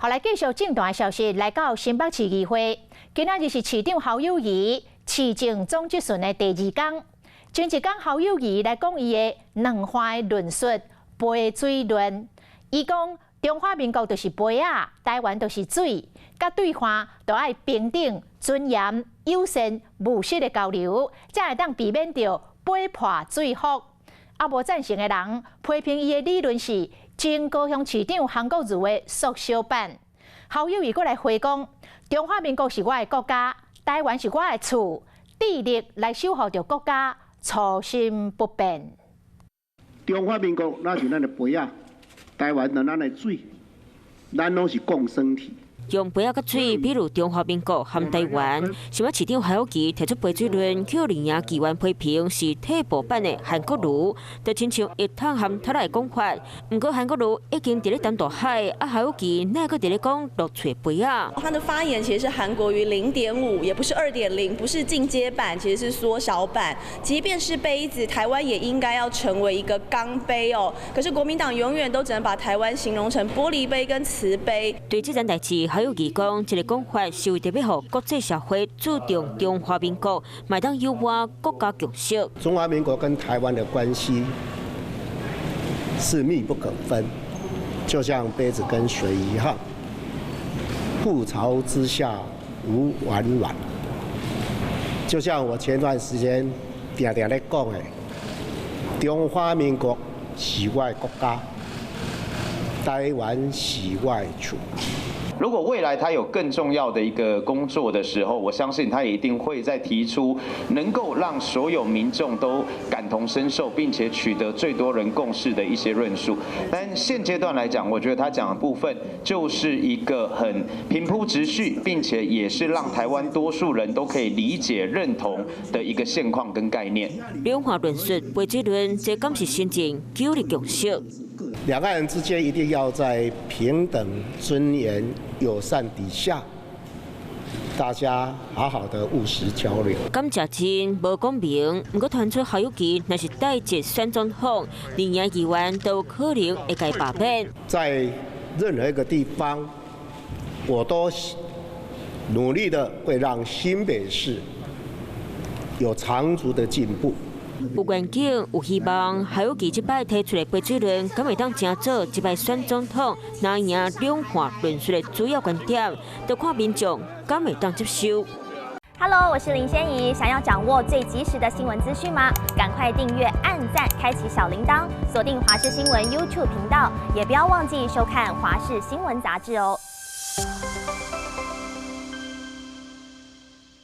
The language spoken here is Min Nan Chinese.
來繼續政壇消息，來到新北市議會，今仔日是市長侯友宜市政總質詢的第二工。前一工侯友宜來講伊的兩岸論述杯水論，伊講中華民國就是杯仔，台灣就是水，佮對岸都愛平等、尊嚴、友善、務實的交流，才會當避免著杯破水覆。啊，無贊成的人批評伊的理論是前高雄市長韓國瑜的縮小版。侯友宜閣來回講，中華民國是我的國家，台灣是我的厝，致力來守護著國家，初心不變。中華民國那是咱的杯仔，台灣就咱的水，咱攏是共生體。用杯仔佮水，比喻中華民國和台灣。新北市長侯友宜提出杯水論，予綠營議員批評是退步版的韓國瑜，就親像一桶含塔的講法。毋過韓國瑜已經佇咧擔大海，啊侯友宜哪會閣佇咧講落揣杯仔？他的發言其實是韓國瑜0.5，也不是2.0，不是進階版，其實是縮小版。即便是杯子，台灣也應該要成為一個鋼杯哦。可是國民黨永遠都只能把台灣形容成玻璃杯跟瓷杯。對這件代誌，侯友宜講，這个講法是為著欲予國際社會注重中華民國，嘛會當誘發國家共識。中華民國跟台灣的關係是密不可分，就像杯子跟水一樣，覆巢之下無完卵。就像我前段時間定定咧講的，中華民國是我的國家，台灣是我的厝。如果未來他有更重要的一個工作的時候，我相信他也一定會再提出能夠讓所有民眾都感同身受，並且取得最多人共識的一些論述。但現階段來講，我覺得他講的部分就是一個很平鋪直敘，並且也是讓台灣多數人都可以理解認同的一個現況跟概念。兩岸論述杯水論，這敢是新政久的共識？兩岸之間一定要在平等、尊嚴、友善底下，大家好好的務實交流。感謝真無講明，毋過傳出侯友宜若是帶一選總統，綠營議員都可能會共罷免。在任何一個地方，我都努力的會讓新北市有長足的進步。有願景，有希望，侯友宜這擺提出的杯水論，敢會當成做這擺選總統，若贏兩岸論述的主要觀點，就看民眾敢會當接受。 Hello，我是林仙怡，想要掌握最及時的新聞資訊嗎？趕快訂閱、按讚、開啟小鈴鐺，鎖定華視新聞 YouTube 頻道，也不要忘記收看華視新聞雜誌哦。